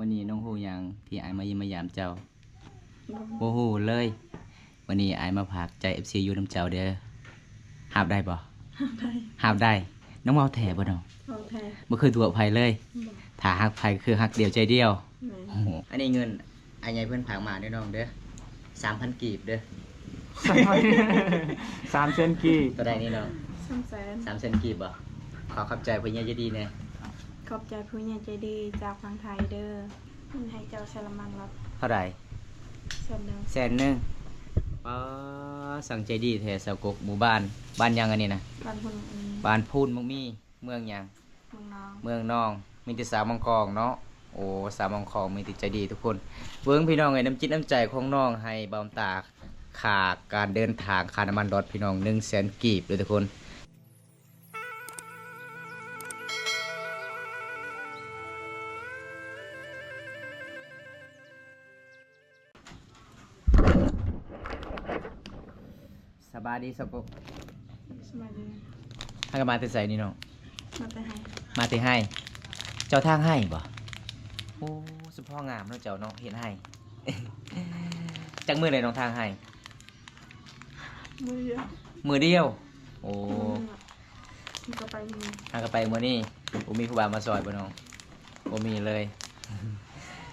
ມື້ນີ້ນ້ອງຮູ້ຫຍັງທີ່ອ້າຍມາຢ້ຽມມາຢາມເຈົ້າ? ບໍ່ ບໍ່ຮູ້ເລີຍ. ມື້ນີ້ອ້າຍມາຝາກໃຈເອັຟຊີຢູ່ນຳເຈົ້າເດີ. ຮັບໄດ້ບໍ່? ຮັບໄດ້ ຮັບໄດ້. ນ້ອງເວົ້າແທ້ບໍ່ນ້ອງ? ເວົ້າແທ້. ບໍ່ເຄີຍຕົວະໃຜເລີຍ? ບໍ່. ຖ້າຮັກໃຜຄືຮັກດຽວໃຈດຽວ. ແມ່ນ. ໂອ້ໂຫ ອັນນີ້ເງິນອ້າຍໃຫຍ່ເພິ່ນຝາກມາເດີນ້ອງເດີ. ສາມພັນກີບເດີ. ສາມແສນກີບ. ເທົ່າໃດນີ້ນ້ອງ? ສາມແສນ. ສາມແສນກີບບໍ? ຂໍຂອບໃຈຜູ້ໃຫຍ່ໃຈດີແດ່. ຂອບໃຈຜູ້ໃຫຍ່ໃຈດີຈາກຝັ່ງໄທເດີ. ເພິ່ນໃຫ້ເຈົ້າໃສ່ລະມັງລັດ. ເທົ່າໃດ? ແສນໜຶ່ງ. ແສນໜຶ່ງ. ປາ ຊ່າງໃຈດີແທ້ ສາວກົກ. ໝູ່ບ້ານ ບ້ານຫຍັງອັນນີ້ນະ? ບ້ານພຸນໝາກມີ. ບ້ານພຸນໝາກມີ. ເມືອງຫຍັງ? ເມືອງນອງ. ເມືອງນອງ. ມີແຕ່ສາວມອງກອງເນາະ. ໂອ້ ສາວມອງກອງມີແຕ່ໃຈດີທຸກຄົນ. ເບິ່ງພີ່ນ້ອງເອີຍ ນ້ຳຈິດນ້ຳໃຈຂອງນ້ອງໃຫ້ບ່າວຕາຄ່າການເດີນທາງ ຄ່ານ້ຳມັນລົດພີ່ນ້ອງ ໜຶ່ງແສນກີບເດີທຸກຄົນ. ສະບາຍດີສາວກົກ. ສະບາຍດີ. ຫາກະມາແຕ່ໃສນີ້ນ້ອງ? ມາແຕ່ໄຮ່. ມາແຕ່ໄຮ່. ເຈົ້າຖາງໄຮ່ບໍ? ໂອ້ ສະເພາະງາມເນາະເຈົ້າເນາະ ເຮັດໄຮ່. ຈັກມື້ແລ້ວນ້ອງຖາງໄຮ່? ມື້ດຽວ. ມື້ດຽວ. ໂອ້ ມື້ດຽວ. ຫາກະໄປມື້ນີ້. ຫາກະໄປມື້ນີ້. ບໍ່ມີຜູ້ບ່າວມາຊ່ອຍບໍ່ນ້ອງ? ບໍ່ມີເລີຍ.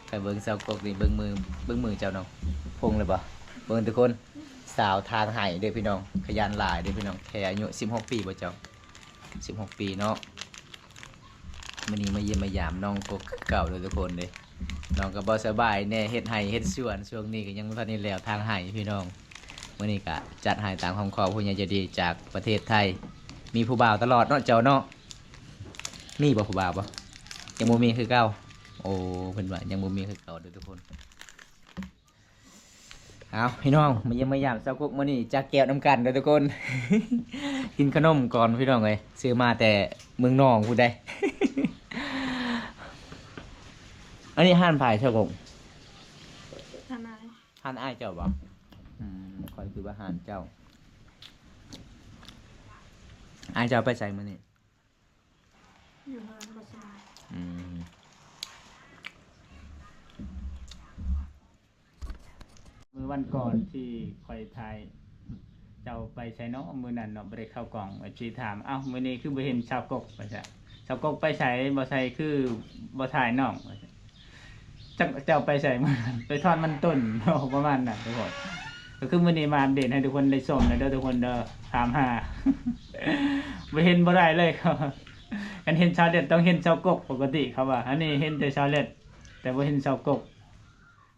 ໄປເບິ່ງສາວກົກນີ້ ເບິ່ງມື ເບິ່ງມືເຈົ້ານ້ອງ ພົງແລ້ວບໍ່? ເບິ່ງທຸກຄົນ ສາວທາງໄຮ່ເດີພີ່ນ້ອງ ຂະຫຍັນຫຼາຍເດີພີ່ນ້ອງ. ແຄ່ອາຍຸສິບຫົກປີບໍ່ເຈົ້າ? ສິບຫົກປີເນາະ. ມື້ນີ້ມາຢ້ຽມມາຢາມນ້ອງກົກຄືເກົ່າເດີທຸກຄົນເດີ. ນ້ອງກໍບໍ່ສະບາຍແດ່ ເຮັດໄຮ່ເຮັດສວນ ຊ່ວງນີ້ກໍຍັງບໍ່ທັນໄດ້ແລ້ວທາງໄຮ່ພີ່ນ້ອງ. ມື້ນີ້ກະຈັດໃຫ້ຕາມຄຳຂໍຜູ້ໃຫຍ່ໃຈດີຈາກປະເທດໄທ. ມີຜູ້ບ່າວຕະຫຼອດເນາະເຈົ້າເນາະ. ມີບໍ່ຜູ້ບ່າວບໍ່? ຍັງບໍ່ມີຄືເກົ່າ. ໂອ້ ເພິ່ນວ່າຍັງບໍ່ມີຄືເກົ່າເດີທຸກຄົນ. ເອົາ ພີ່ນ້ອງ ມາຢ້ຽມມາຢາມສາວກົກມື້ນີ້ ຈັກແກ້ວນຳກັນເດີທຸກຄົນ. ກິນຂະໜົມກ່ອນພີ່ນ້ອງເອີຍ ຊື້ມາແຕ່ເມືອງນອງພຸ້ນໃດ໋. ອັນນີ້ຮ້ານໃຜສາວກົກ? ຮ້ານອ້າຍ. ຮ້ານອ້າຍເຈົ້າບໍ? ອືມ ຂ້ອຍຄິດວ່າຮ້ານເຈົ້າ. ອ້າຍເຈົ້າໄປໃສມື້ນີ້? ຢູ່ເຮືອນບໍ່ສະບາຍ. ອືມ ມື້ວັນກ່ອນທີ່ຂ້ອຍຖ່າຍ ເຈົ້າໄປໃສເນາະ ມື້ນັ້ນເນາະ ບໍ່ໄດ້ເຂົ້າກ້ອງ. ເອັຟຊີຖາມ ເອົ້າ ມື້ນີ້ຄືບໍ່ເຫັນສາວກົກ ວ່າຊັ້ນ. ສາວກົກໄປໃສ? ບໍ່ໃສ່ ຄືບໍ່ຖ່າຍນ້ອງ ວ່າຊັ້ນ. ຈັກເຈົ້າໄປໃສມື້ນັ້ນ? ໄປຖອນມັນຕົ້ນ ປະມານນັ້ນທຸກຄົນ. ກໍຄືມື້ນີ້ມາອັບເດດໃຫ້ທຸກຄົນໄດ້ຊົມແລ້ວເດີທຸກຄົນເດີ. ຖາມຫາ ບໍ່ເຫັນບໍ່ໄດ້ເລີຍ. ຄັນເຫັນສາວເລັດຕ້ອງເຫັນສາວກົກ ປົກກະຕິເຂົາວ່າ. ອັນນີ້ເຫັນແຕ່ສາວເລັດ ແຕ່ບໍ່ເຫັນສາວກົກ.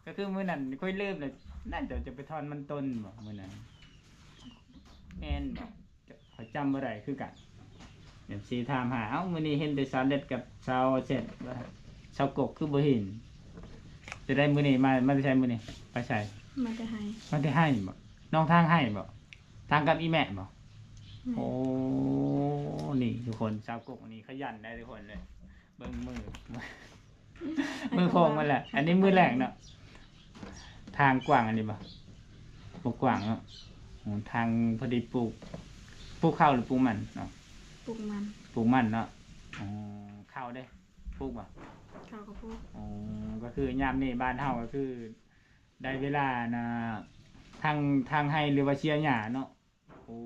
ກໍຄືມື້ນັ້ນຂ້ອຍລືມແລ້ວ ນັ້ນເຈົ້າຈະໄປຖອນມັນຕົ້ນບໍ ມື້ນັ້ນ? ແມ່ນບໍ? ຂ້ອຍຈຳບໍ່ໄດ້ຄືກັນ. ເອັຟຊີຖາມຫາ ເອົ້າ ມື້ນີ້ເຫັນແຕ່ສາວເລັດກັບສາວເຊັດ ວ່າສາວກົກຄືບໍ່ເຫັນ? ຈະໄດ້ມື້ນີ້ມາ ມາແຕ່ໃສມື້ນີ້? ໄປໃສ? ມາແຕ່ໄຮ່. ມາແຕ່ໄຮ່ບໍ? ນ້ອງທາງໄຮ່ບໍ? ທາງກັບອີ່ແມ່ບໍ? ແມ່ນ. ໂອ້ ນີ້ທຸກຄົນ ສາວກົກນີ້ຂະຫຍັນໄດ໋ທຸກຄົນເລີຍ. ເບິ່ງມື ມືໂພງມັນແຫຼະ. ອັນນີ້ມື້ແລກເນາະ. ທາງກວ້າງອັນນີ້ບໍ່? ບໍ່ກວ້າງເນາະ. ໂອ້ ທາງພໍດີປູກ ປູກເຂົ້າຫຼືປູກມັນເນາະ? ປູກມັນ. ປູກມັນເນາະ. ອໍ ເຂົ້າເດ ປູກບໍ່? ເຂົ້າກໍປູກ. ອໍ ກໍຄືຍາມນີ້ບ້ານເຮົາກໍຄືໄດ້ເວລານະ ທັງ ທາງໄຮ່ ຫຼືວ່າເສຍຫຍ້າເນາະ. ໂອ້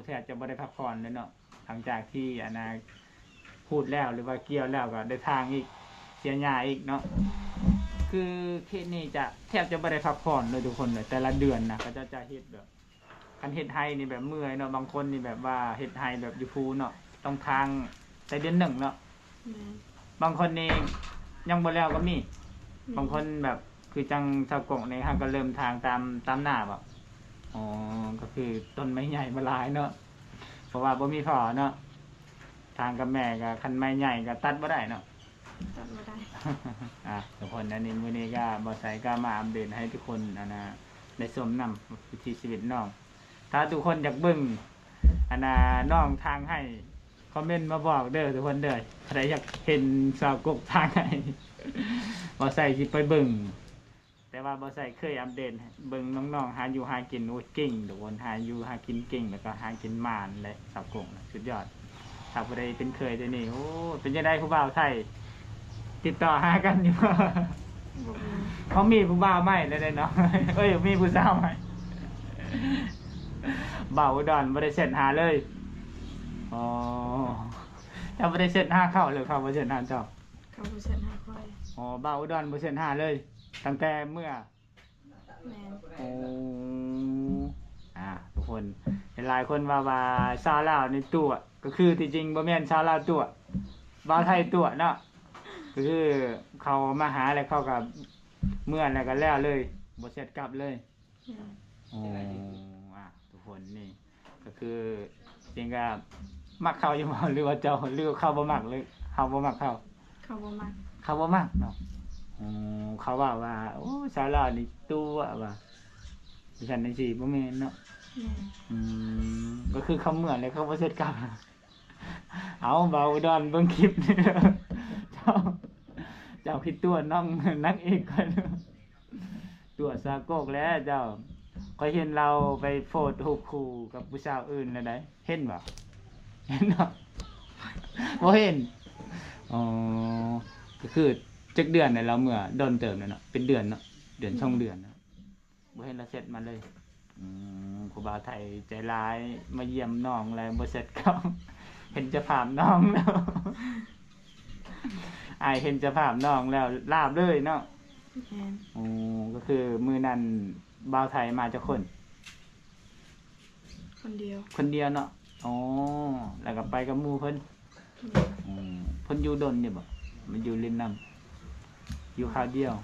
ແທບຈະບໍ່ໄດ້ພັກຜ່ອນເລີຍເນາະ ຫຼັງຈາກທີ່ອັນນາ ຂູດແລ້ວ ຫຼືວ່າກ່ຽວແລ້ວກໍໄດ້ຖາງອີກ ເສຍຫຍ້າອີກເນາະ. ຄືເຂດນີ້ຈະແທບຈະບໍ່ໄດ້ພັກຜ່ອນເລີຍທຸກຄົນເລີຍ. ແຕ່ລະເດືອນນະ ເຂົາເຈົ້າຈະເຮັດແບບ ຄັນເຮັດໄຮ່ນີ້ແບບເມື່ອຍເນາະ. ບາງຄົນນີ້ແບບວ່າເຮັດໄຮ່ແບບຢູ່ພູເນາະ ຕ້ອງຖາງແຕ່ເດືອນໜຶ່ງເນາະ. ແມ່ນ. ບາງຄົນນີ້ຍັງບໍ່ແລ້ວກໍມີ. ແມ່ນ. ບາງຄົນແບບຄືຈັ່ງຊາວກົກນີ້ ຫາກໍເລີ່ມຖາງຕາມ ຕາມໜ້າບໍ? ອໍ ກໍຄືຕົ້ນໄມ້ໃຫຍ່ມາຫຼາຍເນາະ ເພາະວ່າບໍ່ມີພໍ່ເນາະ. ຖາງກັບແມ່ກໍ ຄັນໄມ້ໃຫຍ່ກໍຕັດບໍ່ໄດ້ເນາະ. ຕັດບໍ່ໄດ້. ອ່າ ທຸກຄົນ ອັນນີ້ ມື້ນີ້ກໍບໍ່ໃສ່ກໍມາອັບເດດໃຫ້ທຸກຄົນ ອັນນາ ໄດ້ຊົມນຳວິຖີຊີວິດນ້ອງ. ຖ້າທຸກຄົນຢາກເບິ່ງ ອັນນາ ນ້ອງຖາງໄຮ່ ຄອມເມັນມາບອກເດີທຸກຄົນເດີ. ໃຜຢາກເຫັນສາວກົກຖາງໄຮ່ ບໍ່ໃສ່ຊິໄປເບິ່ງ. ແຕ່ວ່າບໍ່ໃສ່ເຄີຍອັບເດດເບິ່ງນ້ອງໆ ຫາຢູ່ຫາກິນ. ໂອ້ ເກັ່ງທຸກຄົນ ຫາຢູ່ຫາກິນເກັ່ງ ແລ້ວກໍຫາກິນໝານແຫຼະ ສາວກົກນະ ສຸດຍອດ. ຖ້າຜູ້ໃດເປັນເຄີຍແຕ່ນີ້ ໂອ້ ເປັນຈັ່ງໃດຜູ້ບ່າວໄທ ຕິດຕໍ່ຫາກັນຢູ່ບໍ່? ເຂົາມີຜູ້ບ່າວໃໝ່ແລ້ວເດ້ເນາະ ເອີຍ ມີຜູ້ສາວໃໝ່. ບ່າວອຸດອນບໍ່ໄດ້ແຊັດຫາເລີຍ. ອໍ ເຈົ້າບໍ່ໄດ້ແຊັດຫາເຂົາ ຫຼືເຂົາບໍ່ແຊັດຫາເຈົ້າ? ເຂົາບໍ່ແຊັດຫາຂ້ອຍ. ອໍ ບ່າວອຸດອນບໍ່ແຊັດຫາເລີຍ ຕັ້ງແຕ່ເມື່ອ ແມ່ນ. ໂອ້ ອ່າ ທຸກຄົນ ເຫັນຫຼາຍຄົນວ່າ ວ່າຊາວລາວນີ້ຕົວະ ກໍຄືທີ່ຈິງບໍ່ແມ່ນຊາວລາວຕົວະ ບ່າວໄທຕົວະເນາະ ກໍຄືເຂົາມາຫາແລ້ວເຂົາກໍເມືອແລ້ວກໍແລ້ວເລີຍ ບໍ່ແຊັດກັບເລີຍ. ແມ່ນ. ໂອ້ ອ່າ ທຸກຄົນ ນີ້ກໍຄືຈິງກໍມັກເຂົາຢູ່ບໍ່ ຫຼືວ່າເຈົ້າ ຫຼືເຂົາບໍ່ມັກ ຫຼືເຮົາບໍ່ມັກເຂົາ? ເຂົາບໍ່ມັກ. ເຂົາບໍ່ມັກເນາະ. ໂອ້ ເຂົາເວົ້າວ່າ ໂອ້ ຊາວລາວນີ້ຕົວະວ່າ ຈັ່ງຊັ້ນຈັ່ງຊີ້ ບໍ່ແມ່ນເນາະ? ແມ່ນ. ອືມ ກໍຄືເຂົາເມືອແລ້ວເຂົາບໍ່ເຊັດກັບ. ເອົາ ບ່າວອຸດອນເບິ່ງຄລິບນີ້ ເຈົ້າ ເຈົ້າຄິດຕົວະນ້ອງນາງເອກກ່ອນ. ຕົວະສາວກົກແຫຼະເຈົ້າ. ຂ້ອຍເຫັນລາວໄປໂພສຮູບຄູ່ກັບຜູ້ສາວອື່ນແລ້ວໃດ໋ ເຫັນບໍ່? ເຫັນບໍ່? ບໍ່ເຫັນ. ອໍ ກໍຄືຈັກເດືອນແລ້ວ ລາວເມືອດົນເຕີບແລ້ວເນາະ ເປັນເດືອນເນາະ ເດືອນສອງເດືອນເນາະ ບໍ່ເຫັນລາວແຊັດມາເລີຍ. ອືມ ຜູ້ບ່າວໄທໃຈຮ້າຍ ມາຢ້ຽມນ້ອງແລ້ວບໍ່ແຊັດກັບ ເຫັນສະພາບນ້ອງແລ້ວ ອ້າຍເຫັນສະພາບນ້ອງແລ້ວລາບເລີຍເນາະ. ແມ່ນ. ໂອ້ ກໍຄືມື້ນັ້ນບ່າວໄທມາຈັກຄົນ? ຄົນດຽວ. ຄົນດຽວເນາະ. ອໍ ແລ້ວກໍໄປກັບໝູ່ເພິ່ນ. ອືມ ເພິ່ນຢູ່ດົນຢູ່ບໍ່? ມາຢູ່ຫຼິ້ນນຳ ຢູ່ຄາວດຽວ.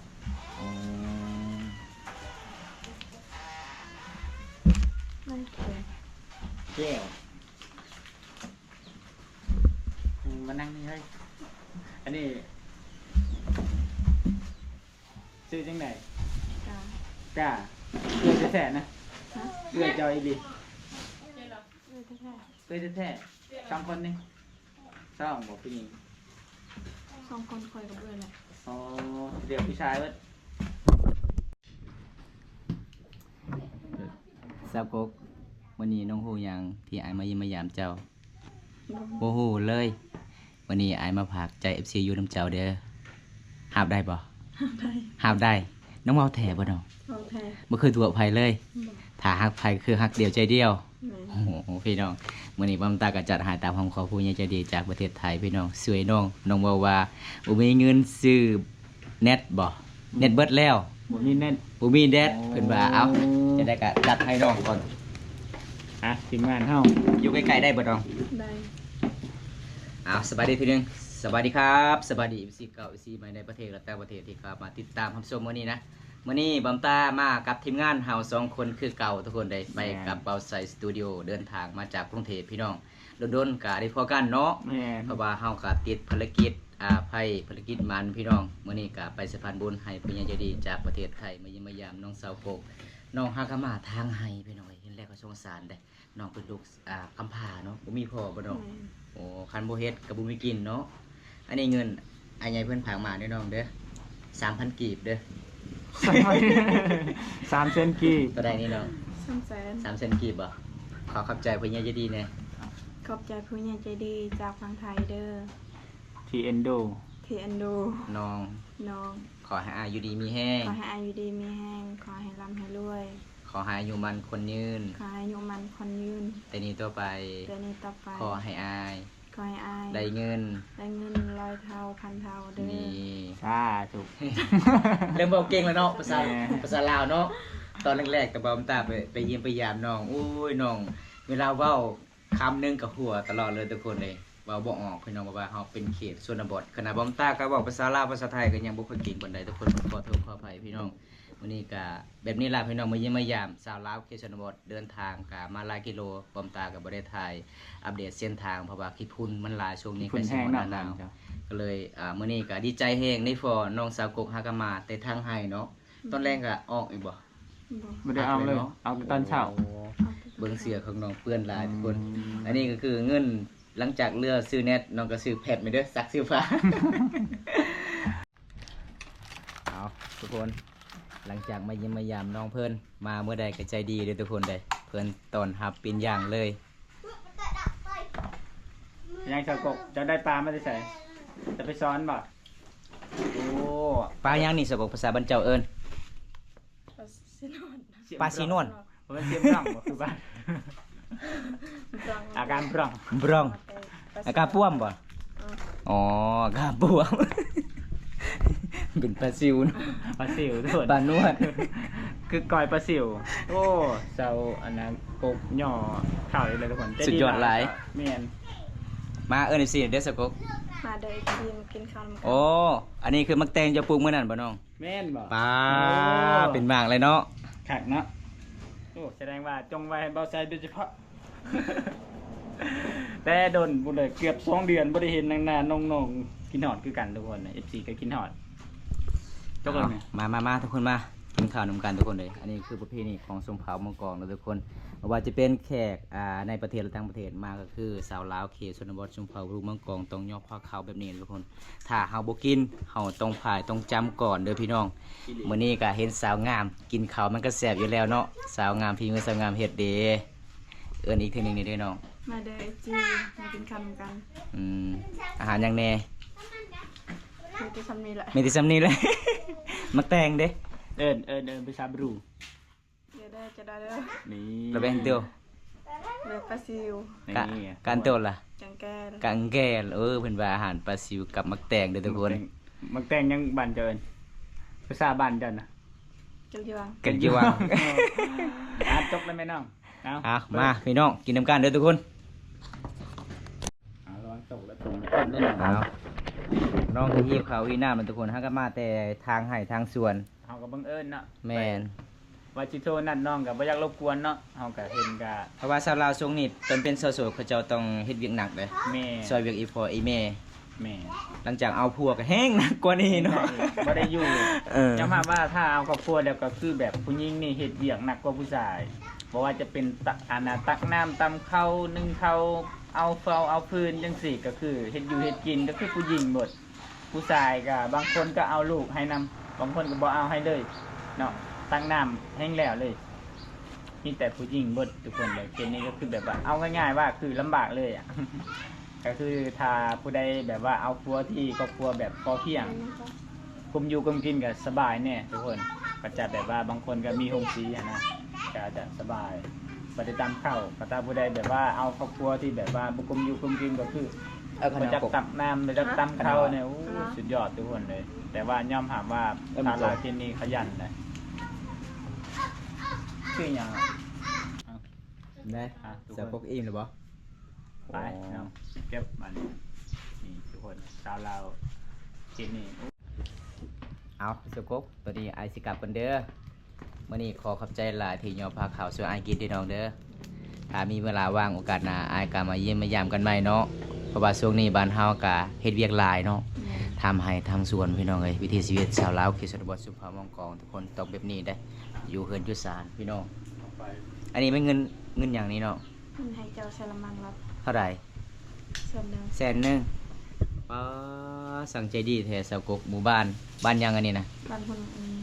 ອໍ ແກ້ວ ອືມ ມານັ່ງນີ້ເຮີ້ຍ. ອັນນີ້ຊື່ຈັ່ງໃດ? ກາ. ກາ ເອື້ອຍແທ້ໆນະ? ຮະ? ເອື້ອຍເຈົ້າອີ່ຫຼີ? ເອື້ອຍແທ້ໆ. ເອື້ອຍແທ້ໆ ສອງຄົນນີ້ ສອງບໍ່ ຜູ້ຍິງ? ສອງຄົນ ຂ້ອຍກັບເອື້ອຍແຫຼະ. ອໍ ເຫຼືອຜູ້ຊາຍເບິດ. ສາວກົກ ມື້ນີ້ນ້ອງຮູ້ຫຍັງທີ່ອ້າຍມາຢ້ຽມມາຢາມເຈົ້າ? ບໍ່ຮູ້ເລີຍ. ມື້ນີ້ອ້າຍມາຝາກໃຈເອັຟຊີຢູ່ນຳເຈົ້າເດີ ຮັບໄດ້ບໍ່? ຮັບໄດ້. ຮັບໄດ້. ນ້ອງເວົ້າແທ້ບໍ່ນ້ອງ? ເວົ້າແທ້. ບໍ່ເຄີຍຕົວະໃຜເລີຍ? ບໍ່. ຖ້າຮັກໃຜຄືຮັກດຽວໃຈດຽວ. ແມ່ນ. ໂອ້ໂຫ ພີ່ນ້ອງ ມື້ນີ້ບ່າວຕາກໍຈັດໃຫ້ຕາມຄຳຂໍຜູ້ໃຫຍ່ໃຈດີຈາກປະເທດໄທ ພີ່ນ້ອງ ຊ່ວຍນ້ອງ. ນ້ອງເວົ້າວ່າບໍ່ມີເງິນຊື້ແນັດບໍ່? ແນັດເບິດແລ້ວ ບໍ່ມີແນັດ ບໍ່ມີແນັດ. ໂອ້ ເພິ່ນວ່າ ເອົ້າ ຈັ່ງໃດກໍຈັດໃຫ້ນ້ອງກ່ອນ. ອ່ະ ທີມງານເຮົາ ຢູ່ໃກ້ໆໄດ້ບໍ່ນ້ອງ? ໄດ້. ເອົາ ສະບາຍດີທີໜຶ່ງ. ສະບາຍດີຄັບ ສະບາຍດີ ເອັຟຊີ ເກົ່າ ເອັຟຊີ ໃໝ່ໃນປະເທດ ແລະ ຕ່າງປະເທດທີ່ເຂົ້າມາຕິດຕາມຮັບຊົມມື້ນີ້ນະ. ມື້ນີ້ບ່າວຕາມາກັບທີມງານເຮົາສອງຄົນຄືເກົ່າ ທຸກຄົນເດ້ ໄປກັບ ແມ່ນ ບ່າວໄຊສະຕູດິໂອ ເດີນທາງມາຈາກກຸງເທບ ພີ່ນ້ອງ ດົນໆກະໄດ້ພໍ້ກັນເນາະ. ແມ່ນ. ເພາະວ່າເຮົາກະຕິດພາລະກິດ ອ່າ ໄພ ພາລະກິດໝັ້ນ ພີ່ນ້ອງ. ມື້ນີ້ກະໄປສະພານບຸນໃຫ້ຜູ້ໃຫຍ່ໃຈດີຈາກປະເທດໄທມາຢ້ຽມມາຢາມນ້ອງສາວກົກ ນ້ອງຮາກະມາທາງໄຮ່ ພີ່ນ້ອງເອີຍ. ເຫັນແລ້ວກໍສົງສານເດ້ ນ້ອງເປັນລູກ ອ່າ ກຳພ້າເນາະ ບໍ່ມີພໍ່ບໍ່ນ້ອງ? ແມ່ນ. ໂອ້ ຄັນບໍ່ເຮັດກໍບໍ່ມີກິນເນາະ. ອັນນີ້ເງິນອ້າຍໃຫຍ່ເພິ່ນຝາກມາເດີນ້ອງເດີ ສາມພັນກີບເດີ. ສາມແສນກີບ ເທົ່າໃດນີ້ນ້ອງ? ສາມແສນ. ສາມແສນກີບບໍ່? ຂໍຂອບໃຈຜູ້ໃຫຍ່ໃຈດີແດ່. ຂອບໃຈຜູ້ໃຫຍ່ໃຈດີຈາກຝັ່ງໄທເດີ. ທີ່ເອັນດູ ທີ່ເອັນດູນ້ອງ ນ້ອງ. ຂໍໃຫ້ອ້າຍຢູ່ດີມີແຮງ ຂໍໃຫ້ອ້າຍຢູ່ດີມີແຮງ ຂໍໃຫ້ລ່ຳໃຫ້ລວຍ ຂໍໃຫ້ອາຍຸໝັ້ນຂວັນຍືນ ຂໍໃຫ້ອາຍຸໝັ້ນຂວັນຍືນ ແຕ່ນີ້ຕໍ່ໄປ ແຕ່ນີ້ຕໍ່ໄປ ຂໍໃຫ້ອ້າຍ ຂໍໃຫ້ອ້າຍ ໄດ້ເງິນ ໄດ້ເງິນຮ້ອຍເທົ່າພັນເທົ່າເດີ. ນີ້ ສາທຸ. ເລີ່ມເວົ້າເກັ່ງແລ້ວເນາະ ພາສາ ແມ່ນ ພາສາລາວເນາະ. ຕອນແລກໆ ຕອນບ່າວຕາໄປ ໄປຢ້ຽມໄປຢາມນ້ອງ ໂອ້ຍ ນ້ອງ ເວລາເວົ້າ ຄຳໜຶ່ງກໍຫົວຕະຫຼອດເລີຍທຸກຄົນເລີຍ ເວົ້າບໍ່ອອກ ພີ່ນ້ອງ ເພາະວ່າເຮົາເປັນເຂດຊົນນະບົດ. ຂະໜາດບ່າວຕາກໍເວົ້າພາສາລາວ ພາສາໄທກໍຍັງບໍ່ຄ່ອຍເກັ່ງປານໃດທຸກຄົນ ຂໍໂທດຂໍອະໄພພີ່ນ້ອງ. ມື້ນີ້ກໍແບບນີ້ລະພີ່ນ້ອງ ມາຢ້ຽມມາຢາມຊາວລາວເຂດຊົນນະບົດ ເດີນທາງກໍມາຫຼາຍກິໂລ. ບ່າວຕາກໍບໍ່ໄດ້ຖ່າຍອັບເດດເສັ້ນທາງ ເພາະວ່າຂີ້ຝຸ່ນມັນຫຼາຍ ຊ່ວງນີ້ກໍຊິຮອດໜ້າໜາວ ກໍເລີຍ ອ່າ ມື້ນີ້ກໍດີໃຈແຮງໄດ້ພໍ້ນ້ອງສາວກົກ ຫາກໍມາແຕ່ທາງໄຮ່ເນາະ. ຕອນແລງກໍອອກອີກບໍ່? ບໍ່ ບໍ່ໄດ້ອອກເລີຍ ອອກແຕ່ຕອນເຊົ້າ. ໂອ້ ເບິ່ງເສື້ອຂອງນ້ອງເປື້ອນຫຼາຍທຸກຄົນ. ອັນນີ້ກໍຄືເງິນ ຫຼັງຈາກເຫຼືອຊື້ແນັດ ນ້ອງກໍຊື້ແພັດແມ່ນເດີ ຊັກເສື້ອຜ້າ. ເອົາ ທຸກຄົນ ຫຼັງຈາກມາຢ້ຽມມາຢາມນ້ອງເພິ່ນ ມາມື້ໃດກໍໃຈດີເດີທຸກຄົນເດີ ເພິ່ນຕ້ອນຮັບເປັນຢ່າງເລີຍ. ເປັນຫຍັງສາວກົກ ເຈົ້າໄດ້ປາມາແຕ່ໃສ? ຈະໄປສອນບໍ່? ໂອ້ ປາຫຍັງນີ້ສາວກົກ ພາສາບ້ານເຈົ້າເອີ້ນ? ປາສີນວນ ບໍ່ແມ່ນສຽງບລັງບໍ່ ຄືບ້ານ ບລັງ ອາການບລັງ ບລັງ ໂອເຄ ອາການປວມບໍ່? ເອີ ອໍ ອາການປວມ ເປັນປາຊິວເນາະ ປາຊິວໂທດ ປານວດ ຄືກ້ອຍປາຊິວ ໂອ້ ເຊົາອັນນັ້ນກົກຫຍໍ້ເຂົ້າອີກແລ້ວທຸກຄົນ ສຸດຍອດຫຼາຍ ແມ່ນ ມາເອີ້ນເອັຟຊີເດີ ສາວກົກ ມາເດີ ເອັຟຊີ ມາກິນເຂົ້ານຳກັນ ໂອ້ ອັນນີ້ຄືໝາກແຕງເຈົ້າປູກມື້ນັ້ນບໍ່ນ້ອງ? ແມ່ນບໍ່? ປາ ໂອ້ ເປັນໝາກເລີຍເນາະ ຄັກເນາະ ໂອ້ ສະແດງວ່າຈົ່ງໄວ້ໃຫ້ບ່າວໄຊໂດຍສະເພາະ ແຕ່ດົນພຸ້ນເລີຍ ເກືອບສອງເດືອນບໍ່ໄດ້ເຫັນໜ້ານ້ອງໆ ຄິດຮອດຄືກັນທຸກຄົນ ເອັຟຊີກໍຄິດຮອດ ເອົາ ມາ ມາ ມາ ທຸກຄົນມາ ກິນເຂົ້ານຳກັນທຸກຄົນເດີ ອັນນີ້ຄືປະເພນີຂອງຊົນເຜົ່າມັງກອງເນາະທຸກຄົນ ບໍ່ວ່າຈະເປັນແຂກ ອ່າ ໃນປະເທດ ແລະ ຕ່າງປະເທດມາ ກໍຄືຊາວລາວເຂດຊົນນະບົດ ຊົນເຜົ່າລູກມັງກອງ ຕ້ອງຍອມພາເຂົ້າແບບນີ້ທຸກຄົນ ຖ້າເຮົາບໍ່ກິນ ເຮົາຕ້ອງພາຍຕ້ອງຈຳກ່ອນເດີພີ່ນ້ອງ ມື້ນີ້ກໍເຫັນສາວງາມກິນເຂົ້າ ມັນກໍແຊບຢູ່ແລ້ວເນາະ ສາວງາມ ຝີມືສາວງາມເຮັດເດ້ ເອີ້ນອີກເທື່ອໜຶ່ງນີ້ເດີນ້ອງ ມາເດີ ເອັຟຊີ ມາກິນເຂົ້ານຳກັນ ອືມ ອາຫານຫຍັງແດ່? ມີແຕ່ຊ່ຳນີ້ແຫຼະ ມີແຕ່ຊ່ຳນີ້ແຫຼະ ໝາກແຕງເດ້? ເອີ້ນ ເອີ້ນ ເອີ້ນພາສາບຣູ ເດີ ເດີ ຈະໄດ້ເດີ ນີ້ ລະແວງເຕີວ ເດີ ປາຊິວ ນີ້ ກະ ການໂຕລະ ກັງແກລ ກັງແກລ ເອີ ເພິ່ນວ່າອາຫານປາຊິວກັບໝາກແຕງເດີທຸກຄົນ ໝາກແຕງ ໝາກແຕງຫຍັງບ້ານເຈົ້າເອີ້ນ? ພາສາບ້ານເຈົ້ານະ? ກັນຍວງ ກັນຍວງ ອ່າ ຈົບແລ້ວແມ່ນ້ອງ ເອົາ ເອົາ ມາພີ່ນ້ອງ ກິນນຳກັນເດີທຸກຄົນ ເອົາ ລະວັງຕົກແລ້ວຕົກ ເອົາ ນ້ອງກໍຫິວເຂົ້າຫິວນ້ຳແລ້ວທຸກຄົນ ເຮົາກໍມາແຕ່ທາງໄຮ່ທາງສວນ ເຮົາກໍບັງເອີນເນາະ ແມ່ນ ວ່າຊິໂທນັດນ້ອງກໍບໍ່ຢາກລົບກວນເນາະ ເຮົາກໍເຫັນກໍ ເພາະວ່າຊາວລາວຊ່ວງນີ້ ຕົນເປັນສາວໂສດ ເຂົາເຈົ້າຕ້ອງເຮັດວຽກໜັກເດ້ ແມ່ນ ຊ່ອຍວຽກອີ່ພໍ່ອີ່ແມ່ ແມ່ນ ຫຼັງຈາກເອົາຜົວກໍແຮງໜັກກວ່ານີ້ເນາະ ບໍ່ໄດ້ຢູ່ ເອີ ຍອມຮັບວ່າຖ້າເອົາຄອບຄົວແລ້ວກໍຄືແບບຜູ້ຍິງນີ້ເຮັດວຽກໜັກກວ່າຜູ້ຊາຍ ບໍ່ວ່າຈະເປັນຕະ ອັນນ່າ ຕັກນ້ຳ ຕຳເຂົ້າ ໜຶ້ງເຂົ້າ ເອົາເຝົ້າເອົາຟືນຈັ່ງຊີ້ ກໍຄືເຮັດຢູ່ເຮັດກິນ ກໍຄືຜູ້ຍິງເບິດ ຜູ້ຊາຍກໍບາງຄົນກໍເອົາລູກໃຫ້ນຳ ບາງຄົນກໍບໍ່ເອົາໃຫ້ເລີຍເນາະ ຕັກນ້ຳແຮງແລ້ວເລີຍ ມີແຕ່ຜູ້ຍິງເບິດທຸກຄົນເລີຍ ເຂດນີ້ກໍຄືແບບວ່າ ເອົາງ່າຍໆວ່າຄືລຳບາກເລີຍອະ ກໍຄືຖ້າຜູ້ໃດແບບວ່າເອົາຄົວທີ່ຄອບຄົວແບບພໍພຽງ ກຸມຢູ່ກຸມກິນກໍສະບາຍແດ່ທຸກຄົນ ກໍຈະແບບວ່າບາງຄົນກໍມີໂຮງສີຫັ້ນນະ ກໍອາດຈະສະບາຍ ບໍ່ໄດ້ຕຳເຂົ້າ ກໍຖ້າຜູ້ໃດແບບວ່າເອົາຄອບຄົວທີ່ແບບວ່າບໍ່ກຸມຢູ່ກຸມກິນ ກໍຄື ເອີ ບໍ່ຈັກຕຳນ້ຳ ບໍ່ຈັກຕຳເຂົ້ານີ້ ໂອ້ ສຸດຍອດທຸກຄົນເລີຍ ແຕ່ວ່າຍອມຮັບວ່າ ເອີ ຊາວລາວທີ່ນີ້ຂະຫຍັນນະ ຊື່ຫຍັງ ໄດ້ ອ່ະ ສາວກົກອີ່ມແລ້ວບໍ່? ໄປ ໂອ້ ເນາະ ເກັບມັນ ນີ້ທຸກຄົນ ຊາວລາວທີ່ນີ້ ເອົາ ສາວກົກ ຕອນນີ້ອ້າຍຊິກັບກ່ອນເດີ ມື້ນີ້ຂໍຂອບໃຈຫຼາຍທີ່ຍອມພາເຂົ້າຊ່ວຍອ້າຍກິນເດີນ້ອງເດີ ຖ້າມີເວລາວ່າງໂອກາດໜ້າ ອ້າຍກໍມາຢ້ຽມມາຢາມກັນໃໝ່ເນາະ ເພາະວ່າຊ່ວງນີ້ບ້ານເຮົາກໍເຮັດວຽກຫຼາຍເນາະ ແມ່ນ ທຳໄຮ່ທຳສວນ ພີ່ນ້ອງເອີຍ ວິຖີຊີວິດຊາວລາວເຂດຊົນນະບົດ ຊົນເຜົ່າມັງກອງ ທຸກຄົນຕ້ອງແບບນີ້ເດ້ ຢູ່ເຮືອນຢູ່ຊານ ພີ່ນ້ອງ ອັນນີ້ແມ່ນເງິນ ເງິນຫຍັງນີ້ນ້ອງ? ເພິ່ນໃຫ້ເຈົ້າໃສ່ລະມັງລັດ ເທົ່າໃດ? ແສນໜຶ່ງ ແສນໜຶ່ງ ປາ ຊ່າງໃຈດີແທ້ ສາວກົກ ໝູ່ບ້ານ ບ້ານຫຍັງອັນນີ້ນະ? ບ້ານພຸ້ນ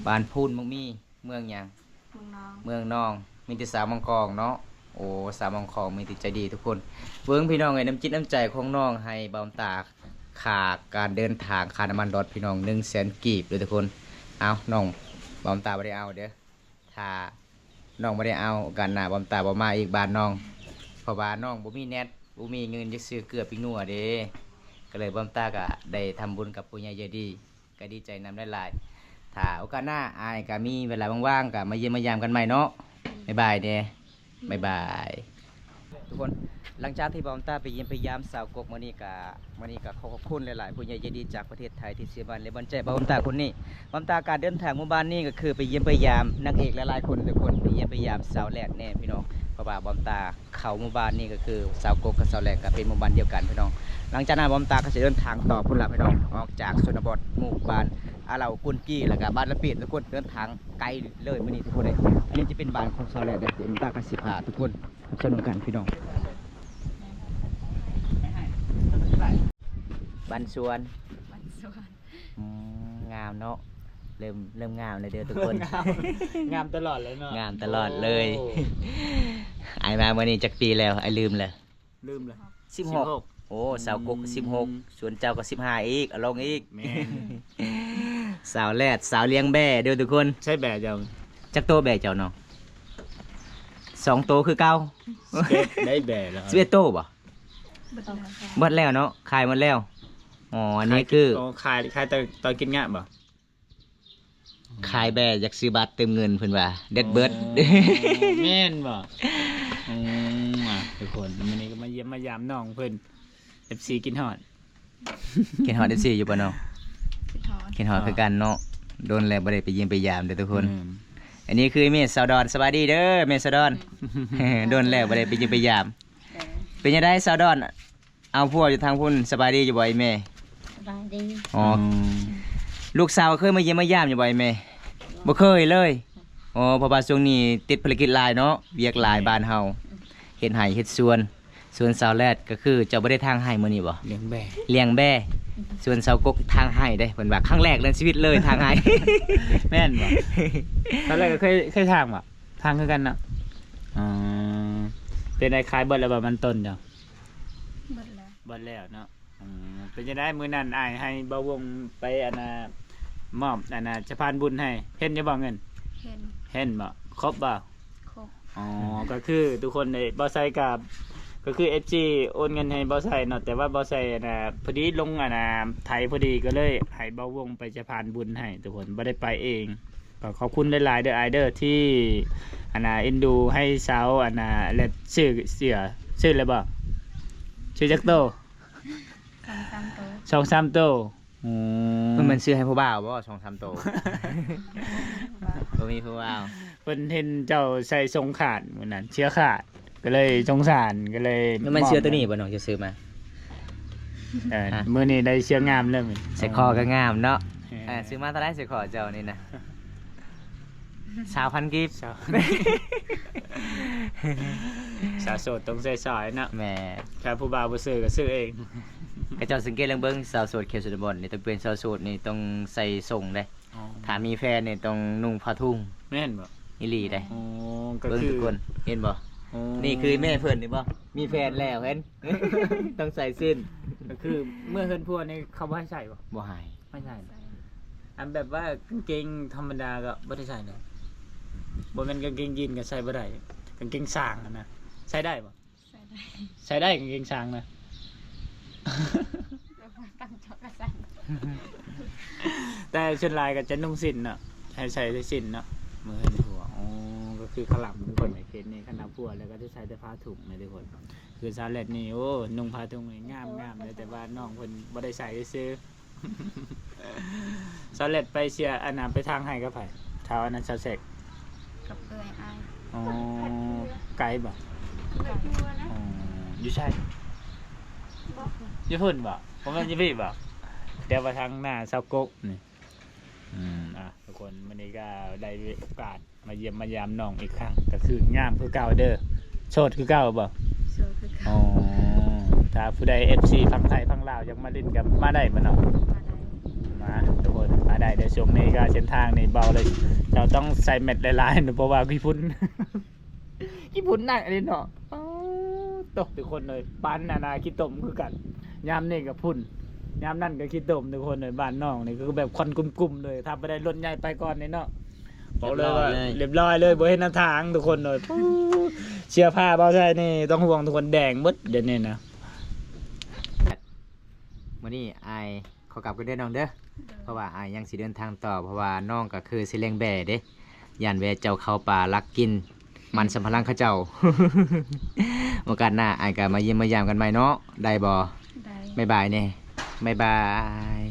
ບ້ານພຸ້ນໝາກມີ ເມືອງຫຍັງ? ເມືອງນອງ ເມືອງນອງ ມີແຕ່ສາວມັງກອງເນາະ ໂອ້ ສາວມັງກອງມີແຕ່ໃຈດີທຸກຄົນ ເບິ່ງພີ່ນ້ອງເອີຍ ນ້ຳຈິດນ້ຳໃຈຂອງນ້ອງໃຫ້ບ່າວຕາ ຄ່າການເດີນທາງ ຄ່ານ້ຳມັນລົດພີ່ນ້ອງ ໜຶ່ງແສນກີບເດີທຸກຄົນ ເອົາ ນ້ອງ ບ່າວຕາບໍ່ໄດ້ເອົາເດີ ຖ້ານ້ອງບໍ່ໄດ້ເອົາ ໂອກາດໜ້າບ່າວຕາບໍ່ມາອີກບ້ານນ້ອງ ເພາະວ່ານ້ອງບໍ່ມີແນັດ ບໍ່ມີເງິນຈະຊື້ເກືອປີ້ງົວເດ້ ກໍເລີຍບ່າວຕາກໍໄດ້ທຳບຸນກັບຜູ້ໃຫຍ່ໃຈດີ ກໍດີໃຈນຳຫຼາຍໆ ຖ້າໂອກາດໜ້າ ອ້າຍກໍມີເວລາວ່າງໆ ກໍມາຢ້ຽມມາຢາມກັນໃໝ່ເນາະ ບາຍບາຍເດ້ ບາຍບາຍ ທຸກຄົນ ຫຼັງຈາກທີ່ບ່າວຕາໄປຢ້ຽມໄປຢາມສາວກົກມື້ນີ້ກະ ມື້ນີ້ກະຂໍຂອບຄຸນຫຼາຍໆ ຜູ້ໃຫຍ່ໃຈດີຈາກປະເທດໄທທີ່ເຊື່ອໝັ້ນ ແລະ ໄວ້ວາງໃຈບ່າວຕາຄົນນີ້. ບ່າວຕາການເດີນທາງມື້ວານນີ້ກໍຄືໄປຢ້ຽມໄປຢາມນາງເອກຫຼາຍໆຄົນ ທຸກຄົນ ໄປຢ້ຽມໄປຢາມສາວແລດແດ່ພີ່ນ້ອງ ເພາະວ່າບ່າວຕາເຂົ້າມື້ວານນີ້ກໍຄືສາວກົກກັບສາວແລດກໍເປັນໝູ່ບ້ານດຽວກັນພີ່ນ້ອງ. ຫຼັງຈາກນັ້ນບ່າວຕາກໍຈະເດີນທາງຕໍ່ພຸ້ນລະພີ່ນ້ອງ ອອກຈາກຊົນນະບົດ ໝູ່ບ້ານອາເຫຼົ່າກຸນກີ ແລ້ວກໍບ້ານລະປີດ ທຸກຄົນ ເດີນທາງໄກເລີຍມື້ນີ້ທຸກຄົນເອີຍ. ອັນນີ້ຈະເປັນບ້ານຂອງສາວແລດເດີ ບ່າວຕາກໍຊິພາທຸກຄົນ ຮັບຊົມນຳກັນພີ່ນ້ອງ ບ້ານສວນ ບ້ານສວນ ອືມ ງາມເນາະ ເລີ່ມ ເລີ່ມງາມແລ້ວເດີທຸກຄົນ ງາມ ງາມຕະຫຼອດເລີຍເນາະ ງາມຕະຫຼອດເລີຍ. ໂອ້ ອ້າຍມາມື້ນີ້ຈັກປີແລ້ວ? ອ້າຍລືມແລ້ວ ລືມແລ້ວ ສິບຫົກ ສິບຫົກ ໂອ້ ສາວກົກ ອືມ ສິບຫົກ ສ່ວນເຈົ້າກໍສິບຫ້າອີກ ເອົາລົງອີກ ແມ່ນ ສາວແລດ ສາວລ້ຽງແບ້ເດີທຸກຄົນ. ໃຊ້ແບ້ເຈົ້າ? ຈັກໂຕແບ້ເຈົ້ານ້ອງ? ສອງໂຕຄືເກົ່າ. ສິບເອັດ ໄດ້ແບະແລ້ວ ສິບເອັດໂຕບໍ່? ເບິດແລ້ວ ເບິດແລ້ວເນາະ ຂາຍໝົດແລ້ວ. ອໍ ອັນນີ້ຄື ຂາຍ ອໍ ຂາຍ ຂາຍຕອນ ຕອນກິນງະບໍ່? ຂາຍແບະ ຢາກຊື້ບັດເຕີມເງິນເພິ່ນວ່າ ເດັດເບິດ. ອໍ ແມ່ນບໍ່? ອືມ ອ່າ ທຸກຄົນ ມື້ນີ້ກໍມາຢ້ຽມມາຢາມນ້ອງເພິ່ນ ເອັຟຊີຄິດຮອດ ຄິດຮອດເອັຟຊີຢູ່ບໍ່ນ້ອງ? ຄິດຮອດ ຄິດຮອດຄືກັນເນາະ ດົນແລ້ວບໍ່ໄດ້ໄປຢ້ຽມໄປຢາມເດີ້ທຸກຄົນ. ອືມ ອັນນີ້ຄືແມ່ສາວດອນ ສະບາຍດີເດີ້ແມ່ສາວດອນ. ອືມ ດົນແລ້ວບໍ່ໄດ້ໄປຢ້ຽມໄປຢາມ. ເອີ ເປັນຈັ່ງໃດສາວດອນ? ເອົາ ຜົວຢູ່ທາງພຸ້ນ ສະບາຍດີຢູ່ບໍ່ອີ່ແມ່? ສະບາຍດີ. ອໍ ອືມ ລູກສາວເຄີຍມາຢ້ຽມມາຢາມຢູ່ບໍ່ອີ່ແມ່? ບໍ່ເຄີຍເລີຍ. ອໍ ເພາະວ່າຊ່ວງນີ້ຕິດພາລະກິດຫຼາຍເນາະ ວຽກຫຼາຍ ແມ່ນ ບ້ານເຮົາ ເຮັດໄຮ່ເຮັດສວນ. ສ່ວນສາວແລດ ກໍຄືເຈົ້າບໍ່ໄດ້ທາງໄຮ່ມື້ນີ້ບໍ່? ລ້ຽງແບ້ ລ້ຽງແບ້. ສ່ວນສາວກົກທາງໄຮ່ເດ້ ເພິ່ນວ່າຄັ້ງແລກໃນຊີວິດເລີຍທາງໄຮ່. ແມ່ນບໍ່? ສາວແລດກໍເຄີຍ ເຄີຍທາງບໍ່? ທາງຄືກັນເນາະ. ອໍ ເປັນໄດ ຂາຍເບິດແລ້ວບໍ່ ມັນຕົ້ນເຈົ້າ? ເບິດແລ້ວ ເບິດແລ້ວເນາະ. ອືມ ເປັນຈັ່ງໃດມື້ນັ້ນ ອ້າຍໃຫ້ບ່າວວົງໄປ ອັນນ່າ ມອບ ອັນນ່າ ສະພານບຸນໃຫ້ ເຫັນຢູ່ບໍ່ເງິນ? ເຫັນ ເຫັນບໍ່? ຄົບບໍ່? ຄົບ. ອໍ ກໍຄືທຸກຄົນເດ້ ບ່າວໄຊກໍ ກໍຄືເອັຟຊີໂອນເງິນໃຫ້ບ່າວໄຊເນາະ ແຕ່ວ່າບ່າວໄຊ ອັນນ່າ ພໍດີລົງ ອັນນ່າ ໄຖພໍດີ ກໍເລີຍໃຫ້ບ່າວວົງໄປສະພານບຸນໃຫ້ທຸກຄົນ ບໍ່ໄດ້ໄປເອງ. ກໍຂອບຄຸນຫຼາຍໆເດີ້ ອ້າຍເດີ້ ທີ່ ອັນນ່າ ເອັນດູໃຫ້ສາວ ອັນນ່າ ແລດ ຊື້ເສື້ອ ຊື້ແລ້ວບໍ່? ຊື້ຈັກໂຕ? ສອງສາມໂຕ ສອງສາມໂຕ. ອືມ ມັນແມ່ນຊື້ໃຫ້ຜູ້ບ່າວບໍ່ ສອງສາມໂຕ? ບໍ່ມີຜູ້ບ່າວ ເພິ່ນເຫັນເຈົ້າໃສ່ສົ້ງຂາດມື້ນັ້ນ ເສື້ອຂາດ ກໍເລີຍສົງສານ ກໍເລີຍ ມັນແມ່ນເສື້ອໂຕນີ້ບໍ່ນ້ອງ ເຈົ້າຊື້ມາ? ເອີ ຮະ ມື້ນີ້ໄດ້ເສື້ອງາມເລີຍ ໃສ່ຄໍກໍງາມເນາະ. ເອີ ຊື້ມາເທົ່າໃດ ໃສ່ຄໍເຈົ້ານີ້ນະ? ຊາວພັນກີບ ຊາວ ສາວໂສດຕ້ອງໃຊ້ສາຍເນາະ. ແມ່ນ ຖ້າຜູ້ບ່າວບໍ່ຊື້ກໍຊື້ເອງ. ຂະເຈົ້າສັງເກດລອງເບິ່ງ ສາວໂສດເຂດຊົນນະບົດນີ້ ຕ້ອງເປັນສາວໂສດນີ້ຕ້ອງໃສ່ສົ້ງເດ້. ອໍ ຖ້າມີແຟນນີ້ຕ້ອງນຸ່ງຜ້າຖົງ. ແມ່ນບໍ່? ອີ່ຫຼີເດ້. ອໍ ກໍ ເບິ່ງ ຄື ທຸກຄົນເຫັນບໍ່? ອໍ ນີ້ຄືແມ່ເພິ່ນນີ້ບໍ່? ມີແຟນແລ້ວ ເຫັນ ຕ້ອງໃສ່ສິ້ນ. ກໍຄືເມື່ອເຮືອນຜົວນີ້ເຂົາບໍ່ໃຫ້ໃສ່ບໍ່? ບໍ່ໃຫ້ ບໍ່ໃສ່. ອັນແບບວ່າກາງເກງທຳມະດາກໍບໍ່ໄດ້ໃສ່ເນາະ. ບໍ່ແມ່ນກາງເກງຢີນກໍໃສ່ບໍ່ໄດ້ ກາງເກງຊ້າງຫັ້ນນະ ໃສ່ໄດ້ບໍ່? ໃສ່ໄດ້ ໃສ່ໄດ້ກາງເກງຊ້າງນະ. ແຕ່ສ່ວນຫຼາຍກໍຈະນຸ່ງສິ້ນເນາະ ໃຫ້ໃສ່ແຕ່ສິ້ນເນາະ ມື້ເຮືອນຜົວ. ໂອ້ ກໍຄືຂະລຳທຸກຄົນ ໃນເຂດນີ້ຄັນເອົາຜົວແລ້ວກໍຈະໃສ່ແຕ່ຜ້າຖົງນະທຸກຄົນ. ຄືສາວແລັດນີ້ ໂອ້ ນຸ່ງຜ້າຖົງນີ້ງາມໆເລີຍ ແຕ່ວ່ານ້ອງເພິ່ນບໍ່ໄດ້ໃສ່ຊື່ໆ. ສາວແລັດໄປເສຍ ອັນນ່າ ໄປທາງໄຮ່ກັບໃຜ? ເທົ່າອັນນັ້ນ ສາວແຊັກ ກັບເອື້ອຍອ້າຍ. ອໍ ໄກບໍ່? ບໍ່ໄກ. ອໍ ຢູ່ໃສ? ຢູ່ພຸ້ນບໍ່? ບໍ່ແມ່ນຢູ່ພີ້ບໍ່? ແຕ່ວ່າທາງໜ້າສາວກົກນີ້. ອືມ ອ່ະ ທຸກຄົນ ມື້ນີ້ກໍໄດ້ໂອກາດ ມາຢ້ຽມມາຢາມນ້ອງອີກຄັ້ງ ກໍຄືງາມຄືເກົ່າເດີ້. ໂສດຄືເກົ່າບໍ່? ໂສດຄືເກົ່າ. ອໍ ຖ້າຜູ້ໃດ ເອັຟຊີ ຝັ່ງໄທຝັ່ງລາວ ຢາກມາຫຼິ້ນກໍມາໄດ້ບໍ່ເນາະ? ມາໄດ້ ມາທຸກຄົນ ມາໄດ້ເດີ້. ຊ່ວງນີ້ກໍເສັ້ນທາງນີ້ເບົາເລີຍ ເຈົ້າຕ້ອງໃສ່ແມັດຫຼາຍໆ ເພາະວ່າຂີ້ຝຸ່ນ ຂີ້ຝຸ່ນໜັກອີ່ຫຼີເນາະ. ປາດໂທ້ ທຸກຄົນເອີຍ ປານອັນນ່າ ຂີ້ຕົມຄືກັນ. ຍາມນີ້ກໍຝຸ່ນ ຍາມນັ້ນກໍຂີ້ຕົມ ທຸກຄົນເອີຍ. ບ້ານນ້ອງນີ້ຄືແບບຄວັນກຸ້ມໆເລີຍ ຖ້າບໍ່ໄດ້ລົດໃຫຍ່ໄປກ່ອນນີ້ເນາະ. ບອກເລີຍວ່າ ລຽບຮ້ອຍເລີຍ ລຽບຮ້ອຍເລີຍ ບໍ່ເຫັນໜ້າທາງທຸກຄົນເອີຍ. ເສື້ອຜ້າບ່າວໄຊນີ້ຕ້ອງຫ່ວງທຸກຄົນ ແດງເບິດດຽວນີ້ນະ. ມື້ນີ້ອ້າຍຂໍກັບກ່ອນເດີ້ນ້ອງເດີ້ ໂດຍ ເພາະວ່າອ້າຍຍັງຊິເດີນທາງຕໍ່ ເພາະວ່ານ້ອງກໍຄືຊິລ້ຽງແບ້ເດ້ ຢ້ານແວ່ເຈົ້າເຂົ້າປ່າລັກກິນມັນສຳປະຫຼັງເຂົາເຈົ້າ. ໂອກາດໜ້າອ້າຍກໍມາຢ້ຽມມາຢາມກັນໃໝ່ເນາະ ໄດ້ບໍ່? ໄດ້. ບາຍບາຍແດ່ ບາຍບາຍ.